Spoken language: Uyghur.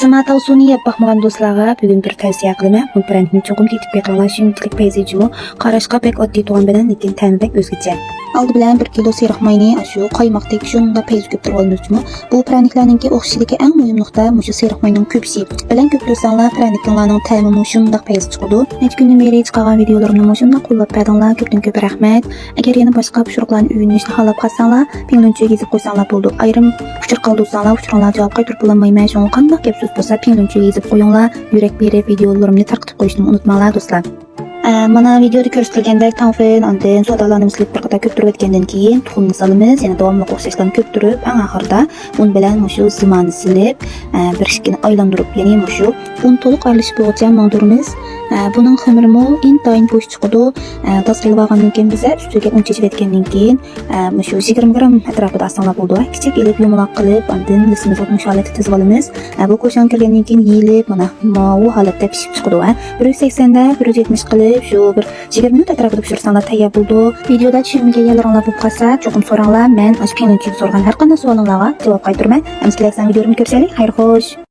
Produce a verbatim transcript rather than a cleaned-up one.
سىما تاۋسۇنى يەپ باقمىغان دوستلارغا بۈگۈن بىر تەۋسىيە قىلىمەن. بۇ پىرەنىكنى چوقۇم تېتىپ بېقىڭلار، شۇنچىلىك پەيزى جۇمۇ. قاراشقا بەك ئاددىي تۇغان بىلەن، لېكىن تەمى بەك ئۆزگىچە. ئالدى بىلەن بىر كىلو سېرىق ماينى ئاشۇ قايماقتەك شۇنداق پەيزى كۆپتۈرۈۋالىمىز جۇمۇ. بۇ پىرەنىكلەرنىڭكى ئوخشىشىدىكى ئەڭ مۇھىم نۇقتا مۇشۇ سېرىق ماينىڭ كۆپۈشى. بىلەن كۆپتۈرسەڭلار، پىرەنىكىڭلارنىڭ تەمىمۇ شۇنداق پەيزى چىقىدۇ. نەچچە كۈندىن بېرى چىقارغان ۋىدىيولىرىمنىمۇ شۇنداق قوللاپ بەردىڭلار، كۆپتىن كۆپ رەھمەت. ئەگەر يەنە باشقا پۇشۇرۇقلارنى ئۆگىنىشنى خالاپ قالساڭلار، پىڭلۈنچۈگە يېزىپ قويساڭلار بولىدۇ. ئايرىم ئۇچۇر قالدۇرساڭلار، ئۇچۇرۇڭلارنى جاۋاب قايتۇرۇپ بولالمايمەن، شۇڭا قانداق گەپ سۆز بولسا پىڭلۈنچۈگە يېزىپ قويۇڭلار. يۈرەك بېرىپ ۋىدىيولىرىمنى تارقىتىپ قويۇشنىمۇ ئۇنتۇماڭلار دوستلار. ئە، مانا ۋىدىيودا كۆرسىتىلگەندەك تاڭفېن، ئاندىن سودالارنى سېلىپ بىر قاتار كۆپتۈرۈۋەتكەندىن كېيىن تۇخۇمنى سالىمىز. يەنە داۋاملىق ئوخشاشلا كۆپتۈرۈپ، ئەڭ ئاخىرىدا ئۇن بىلەن مۇشۇ زىمانى سېلىپ، ئە، بىر ئىككىنى ئايلاندۇرۇپ، يەنى مۇشۇ ئۇن تولۇق ئارىلىشىپ بولغۇچە ماڭدۇرىمىز. ئە، بۇنىڭ خېمىرىمۇ ئىنتايىن پوش چىقىدۇ. ئە، تازا قىلىۋالغاندىن كېيىن بىزە ئۈستىگە ئۇن چېچىۋەتكەندىن كېيىن، ئە، مۇشۇ يىگىرمە گرام ئەتراپىدا ئالساڭلار بولىدۇ. كىچىك ئېلىپ يۇمىلاق قىلىپ، ئاندىن لىسىمىزنى مۇشۇ ھالەتتە تىزىۋالىمىز. ئە، بۇ كوشاڭ كىرگەندىن كېيىن يېيىلىپ، مانا ماۋۇ ھالەتتە پىشىپ چىقىدۇ. ئە، بىر يۈز سەكسەندە بىر يۈز يەتمىش قىلىپ، شۇ بىر يىگىرمە مىنۇت ئەتراپىدا پىشۇرساڭلار تەييار بولىدۇ. ۋىدىيودا چۈشەنمىگەن يەرلىرىڭلار بولۇپ قالسا، چوقۇم سوراڭلار. مەن ئاشۇ پىڭلىنچۈگە سورىغان ھەر قانداق سوئالىڭلارغا جاۋاب قايتۇرىمەن. ئەمىسە كېلەكسەن ۋىدىيولىرىمنى كۆرۈشەيلى. خەير خوش.